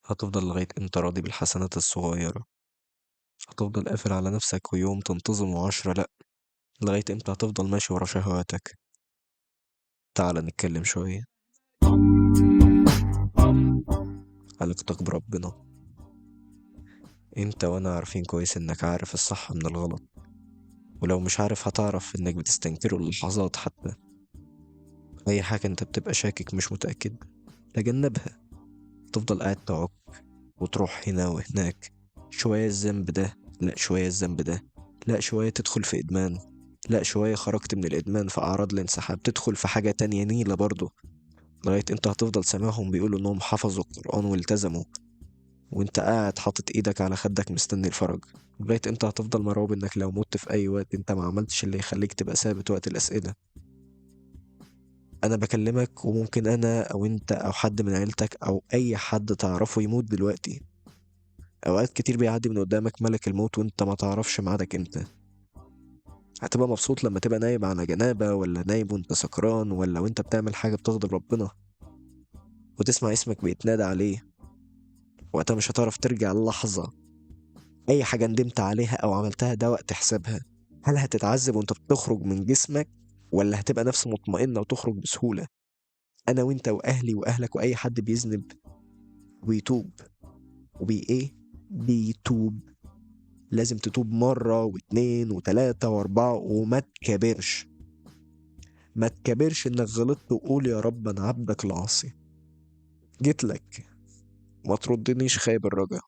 هتفضل لغاية امتى راضي بالحسنات الصغيرة؟ هتفضل قافل على نفسك ويوم تنتظم و10 لأ؟ لغاية امتى هتفضل ماشي ورا شهواتك؟ تعال نتكلم شوية. علاقتك بربنا، انت وانا عارفين كويس انك عارف الصح من الغلط، ولو مش عارف هتعرف انك بتستنكره للحظات. حتى اي حاجة انت بتبقى شاكك مش متأكد تجنبها. تفضل قاعد تعك وتروح هنا وهناك، شوية الذنب ده، لا شوية الذنب ده، لا شوية تدخل في إدمان، لا شوية خرجت من الإدمان في أعراض الانسحاب تدخل في حاجة تانية نيلة برضو. لغاية انت هتفضل سامعهم بيقولوا انهم حفظوا القرآن والتزموا، وانت قاعد حاطط ايدك على خدك مستني الفرج. لغاية انت هتفضل مرعوب انك لو مت في اي وقت انت ما عملتش اللي يخليك تبقى ثابت وقت الأسئلة. انا بكلمك وممكن انا او انت او حد من عيلتك او اي حد تعرفه يموت دلوقتي. اوقات كتير بيعدي من قدامك ملك الموت وانت ما تعرفش ميعادك امتى. هتبقى مبسوط لما تبقى نايم على جنابة، ولا نايم وانت سكران، ولا وانت بتعمل حاجة بتغضب ربنا وتسمع اسمك بيتنادى عليه. وقتها مش هتعرف ترجع اللحظة. اي حاجة ندمت عليها او عملتها ده وقت حسابها. هل هتتعذب وانت بتخرج من جسمك، ولا هتبقى نفس مطمئنة وتخرج بسهولة؟ انا وانت واهلي واهلك واي حد بيذنب ويتوب وبي ايه بيتوب، لازم تتوب مرة واثنين وثلاثة واربعة، وما تكبرش. ما تكبرش انك غلطت وقول يا رب انا عبدك العاصي، جيت لك، ما تردنيش خايب الرجا.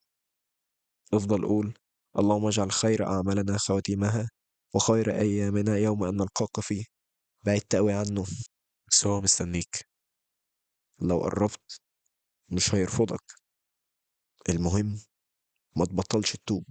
افضل قول اللهم اجعل خير اعمالنا خواتيمها وخير ايامنا يوم ان نلقاك فيه. بعدت قوي عنه بس هو مستنيك، لو قربت مش هيرفضك. المهم ما تبطلش تتوب.